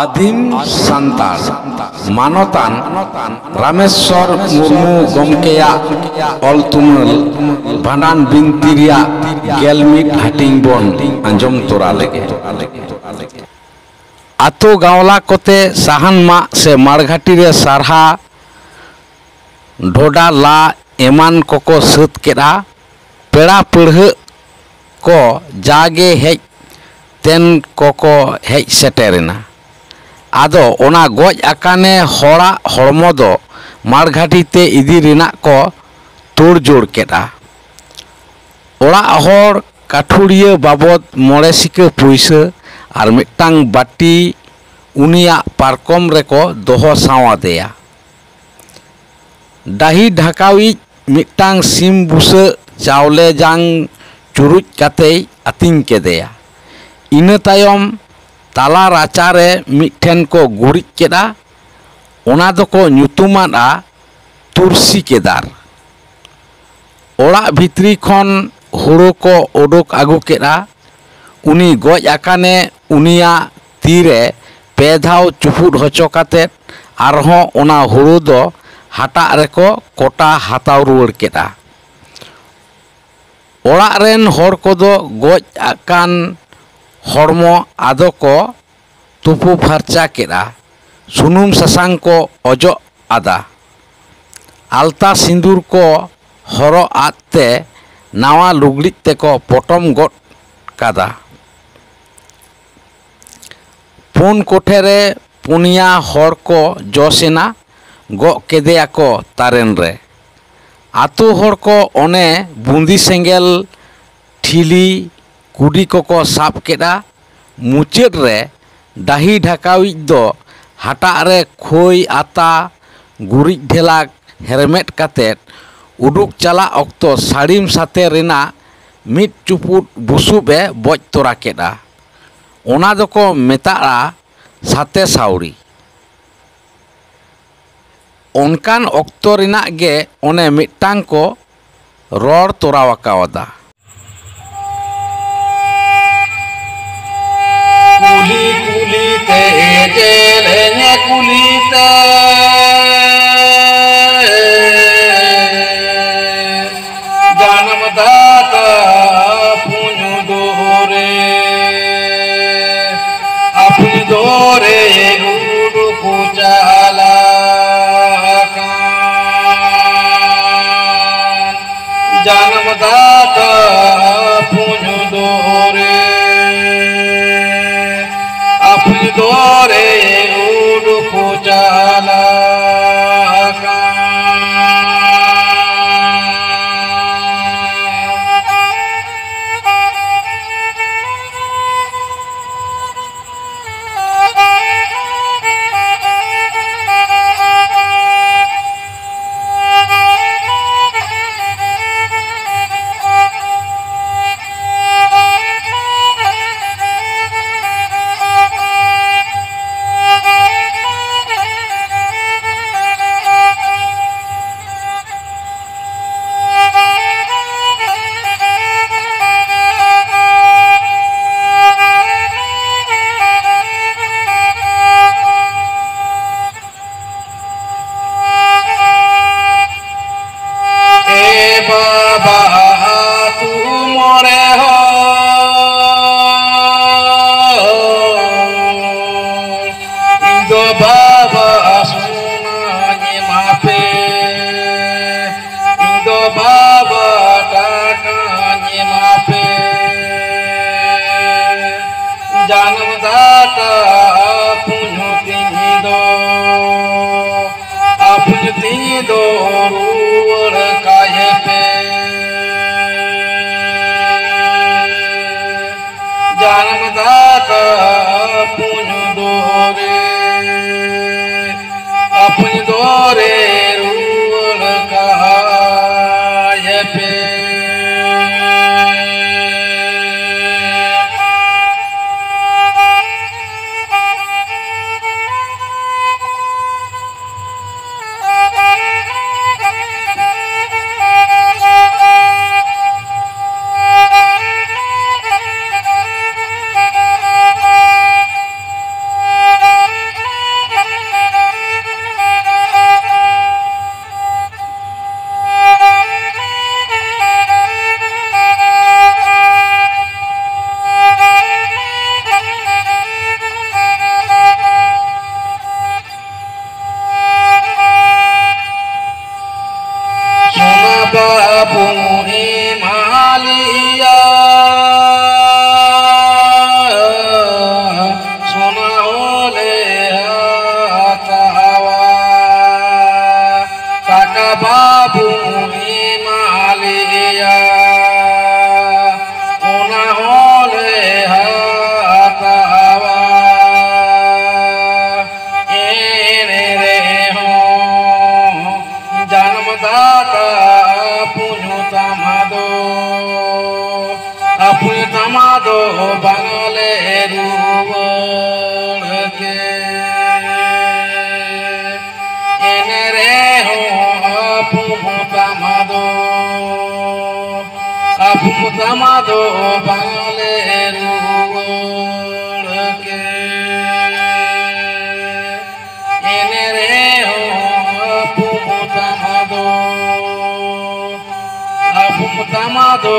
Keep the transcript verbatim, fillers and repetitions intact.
ᱟᱹᱫᱤᱢ ᱥᱟᱱᱛᱟᱲ ᱢᱟᱱᱚᱛᱟᱱ ᱨᱟᱢᱮᱥᱣᱚᱨ ᱢᱩᱨᱢᱩ ᱜᱚᱢᱠᱮᱭᱟᱜ ᱚᱞ ᱛᱩᱢᱟᱹᱞ ᱵᱷᱟᱸᱰᱟᱱ ᱵᱤᱱᱛᱤ ᱨᱮᱭᱟᱜ ᱜᱮᱞ ᱢᱤᱫ ᱦᱟᱹᱴᱤᱧ ᱵᱚᱱ ᱟᱸᱡᱚᱢ ᱛᱚᱨᱟ ᱞᱮᱜᱮ᱾ ᱟᱛᱳ ᱜᱟᱶᱞᱟ ᱠᱚᱛᱮ ᱥᱟᱦᱟᱱ ᱢᱟᱜ ᱥᱮ ᱢᱟᱲᱜᱷᱟᱴᱤ ᱨᱮ ᱥᱟᱨᱦᱟ, ᱰᱷᱚᱰᱟ ᱞᱟ ᱮᱢᱟᱱ ᱠᱚᱠᱚ ᱥᱟᱹᱛ ᱠᱮᱫᱼᱟ᱾ ᱯᱮᱲᱟ ᱯᱟᱹᱲᱦᱟᱹᱜ ᱠᱚ ᱡᱟᱜᱮ ᱦᱮᱡ ᱛᱮᱱ ᱠᱚᱠᱚ ᱦᱮᱡ ᱥᱮᱴᱮᱨᱮᱱᱟ᱾ ᱟᱫᱚ ᱚᱱᱟ ᱜᱚᱡ ᱟᱠᱟᱱᱮ ᱦᱚᱲᱟᱜ ᱦᱚᱲᱢᱚ ᱫᱚ ᱢᱟᱲᱜᱷᱟᱴᱤ ᱛᱮ ᱤᱫᱤ ᱨᱮᱱᱟᱜ ᱠᱚ ᱛᱳᱲᱡᱳᱲ ᱠᱮᱫᱼᱟ᱾ ᱚᱲᱟᱜ ᱦᱚᱲ ᱠᱟᱹᱴᱷᱩᱲᱤᱭᱟᱹ ᱵᱟᱵᱚᱫ ᱢᱚᱬᱮ ᱥᱤᱠᱟᱹ ᱯᱩᱭᱥᱟᱹ ᱟᱨ ᱢᱤᱫᱴᱟᱝ ᱵᱟᱹᱴᱤ ᱩᱱᱤᱭᱟᱜ ᱯᱟᱨᱠᱚᱢ ᱨᱮᱠᱚ ᱫᱚᱦᱚ ᱥᱟᱶ ᱟᱫᱮᱭᱟ᱾ ᱰᱟᱹᱦᱤ ᱰᱷᱟᱠᱟᱣᱤᱡ ᱢᱤᱫᱴᱟᱝ ᱥᱤᱢ ᱵᱩᱥᱟᱹᱜ ᱪᱟᱣᱞᱮ ᱡᱟᱝ ᱪᱩᱨᱩᱡ ᱠᱟᱛᱮᱭ ᱟᱹᱛᱤᱧ ᱠᱮᱫᱮᱭᱟ᱾ ᱤᱱᱟᱹ ᱛᱟᱭᱚᱢ ᱛᱟᱞᱟ ᱨᱟᱪᱟᱨᱮ ᱢᱤᱫᱴᱷᱮᱱ ᱠᱚ ᱜᱩᱨᱤᱡ ᱠᱮᱫᱼᱟ᱾ ᱚᱱᱟ ᱫᱚᱠᱚ ᱧᱩᱛᱩᱢᱟᱫᱼᱟ ᱛᱩᱨᱥᱤ ᱠᱮᱫᱟᱨ᱾ ᱚᱲᱟᱜ ᱵᱷᱤᱛᱨᱤ ᱠᱷᱚᱱ ᱦᱳᱲᱳ ᱠᱚ ᱳᱰᱳᱠ ᱟᱹᱜᱩ ᱠᱮᱫᱼᱟ᱾ ᱩᱱᱤ ᱜᱚᱡ ᱟᱠᱟᱱᱮ ᱩᱱᱤᱭᱟᱜ ᱛᱤᱨᱮ ᱯᱮ ᱫᱷᱟᱣ ᱪᱩᱯᱩᱫ ᱦᱚᱪᱚ ᱠᱟᱛᱮ ᱟᱨᱦᱚᱸ ᱚᱱᱟ ᱦᱳᱲᱳ ᱫᱚ ᱦᱟᱴᱟᱜ ᱨᱮᱠᱚ ᱠᱚᱴᱟ ᱦᱟᱛᱟᱣ ᱨᱩᱣᱟᱹᱲ ᱠᱮᱫᱼᱟ᱾ ᱚᱲᱟᱜ ᱨᱮᱱ ᱦᱚᱲ ᱠᱚᱫᱚ ᱜᱚᱡ ᱟᱠᱟᱱ ᱦᱚᱲᱢᱚ ᱟᱫᱚ ᱠᱚ ᱛᱩᱯᱩ ᱯᱷᱟᱨᱪᱟ ᱠᱮᱫᱼᱟ᱾ ᱥᱩᱱᱩᱢ ᱥᱟᱥᱟᱝ ᱠᱚ ᱚᱡᱚᱜ ᱟᱫᱟ᱾ ᱟᱞᱛᱟ ᱥᱤᱸᱫᱩᱨ ᱠᱚ ᱦᱚᱨᱚᱜ ᱟᱫ ᱛᱮ ᱱᱟᱣᱟ ᱞᱩᱜᱽᱲᱤᱡ ᱛᱮᱠᱚ ᱯᱚᱴᱚᱢ ᱜᱚᱫ ᱠᱟᱫᱟ᱾ ᱯᱩᱱ ᱠᱚᱴᱷᱮ ᱨᱮ ᱯᱩᱱᱭᱟ ᱦᱚᱲ ᱠᱚ ᱡᱚᱥ ᱮᱱᱟ, ᱜᱚᱜ ᱠᱮᱫᱮᱭᱟᱠᱚ ᱛᱟᱨᱮᱱ ᱨᱮ᱾ ᱟᱛᱳ ᱦᱚᱲ ᱠᱚ ᱚᱱᱮ ᱵᱩᱸᱫᱤ ᱥᱮᱸᱜᱮᱞ, ᱴᱷᱤᱞᱤ, ᱠᱩᱰᱤ ᱠᱚᱠᱚ ᱥᱟᱵ ᱠᱮᱫᱼᱟ᱾ ᱢᱩᱪᱟᱹᱫ ᱨᱮ ᱰᱟᱹᱦᱤ ᱰᱷᱟᱠᱟᱣᱤᱡ ᱫᱚ ᱦᱟᱴᱟᱜ ᱨᱮ ᱠᱷᱳᱭ ᱟᱛᱟ, ᱜᱩᱨᱤᱡ ᱰᱷᱮᱞᱟᱠ ᱦᱮᱨᱢᱮᱫ ᱠᱟᱛᱮ ᱩᱰᱩᱠ ᱪᱟᱞᱟᱜ ᱚᱠᱛᱚ ᱥᱟᱹᱲᱤᱢ ᱥᱟᱛᱮ ᱨᱮᱱᱟᱜ ᱢᱤᱫ ᱪᱩᱯᱩᱫ ᱵᱩᱥᱩᱵ ᱮ ᱵᱚᱡ ᱛᱚᱨᱟ ᱠᱮᱫᱼᱟ᱾ ᱚᱱᱟ ᱫᱚᱠᱚ ᱢᱮᱛᱟᱜᱼᱟ ᱥᱟᱛᱮ ᱥᱟᱹᱣᱲᱤ᱾ ᱚᱱᱠᱟᱱ ᱚᱠᱛᱚ ᱨᱮᱱᱟᱜ ᱜᱮ ᱚᱱᱮ ᱢᱤᱫᱴᱟᱝ ᱠᱚ ᱨᱚᱲ ᱛᱚᱨᱟᱣ ᱟᱠᱟᱣᱟᱫᱟ᱾ ᱠᱩᱞᱤ ᱠᱩᱞᱤ ᱛᱮ, ᱡᱮᱞᱮᱧ ᱠᱩᱞᱤ ᱛᱮ, ᱡᱟᱱᱟᱢ ᱫᱟᱛᱟ ᱯᱩᱧ ᱫᱚᱨᱮ, ᱟᱯᱩᱧ ᱫᱚᱨᱮ ᱩᱰᱩᱠ ᱪᱟᱞᱟᱜ ᱠᱟᱱ᱾ ᱡᱟᱱᱟᱢ ᱫᱟᱛᱟ ᱯᱩᱧ ᱫᱚᱨᱮ, ᱟᱯᱩᱧ ᱫᱚᱨᱮ ᱩᱰᱩᱠ ᱪᱟᱞᱟᱜ ᱠᱟᱱ᱾ ᱮ ᱵᱟᱵᱟ ᱟᱹᱛᱩ ᱢᱚᱬᱮ ᱦᱚᱲ, ᱤᱧ ᱫᱚ ᱵᱟᱵᱟ ᱥᱚᱱᱟᱧ ᱮᱢᱟ ᱯᱮ, ᱤᱧ ᱫᱚ ᱵᱟᱵᱟ ᱴᱟᱠᱟᱧ ᱮᱢᱟ ᱯᱮ᱾ ᱡᱟᱱᱟᱢ ᱫᱟᱛᱟ ᱯᱩᱧ ᱛᱤᱧ ᱫᱚ, ᱟᱯᱩᱧ ᱛᱤᱧ ᱫᱚ ᱨᱩᱣᱟᱹᱲ ᱠᱟᱭ ᱯᱮ᱾ ᱡᱟᱱᱟᱢ ᱫᱟᱛᱟ ᱯᱩᱧ ᱫᱚᱨᱮ, ᱟᱯᱩᱧ ᱫᱚᱨᱮ ᱨᱩᱣᱟᱹᱲ ᱠᱟᱭ ᱯᱮ᱾ ᱤᱭᱟ, ᱥᱚᱱᱟ ᱦᱚᱸᱞᱮ ᱦᱟᱛᱟᱣᱟ, ᱴᱟᱠᱟ ᱵᱟᱵᱩ ᱮᱢᱟ ᱞᱮᱭᱟ, ᱚᱱᱟ ᱦᱚᱸᱞᱮ ᱦᱟᱛᱟᱣᱟ᱾ ᱮᱱ ᱨᱮᱦᱚᱸ ᱡᱟᱱᱟᱢ ᱫᱟᱛᱟ ᱟᱹᱯᱩᱧ ᱛᱟᱢᱟ ᱫᱚ, ᱟᱹᱯᱩᱧ ᱛᱟᱢᱟ ᱫᱚ ᱵᱟᱝᱞᱮ ᱨᱩᱣᱟᱹᱲ ᱠᱮ᱾ ᱮᱱ ᱨᱮᱦᱚᱸ ᱟᱹᱯᱩᱧ ᱛᱟᱢᱟ ᱫᱚ, ᱟᱹᱯᱩᱧ ᱛᱟᱢᱟ ᱫᱚ ᱵᱟᱝᱞᱮ ᱨᱩᱣᱟᱹᱲ ᱠᱮ᱾ ᱮᱱ ᱨᱮᱦᱚᱸ ᱟᱹᱯᱩᱢ ᱛᱟᱢᱟ ᱫᱚ, ᱟᱹᱯᱩᱢ ᱛᱟᱢᱟ ᱫᱚ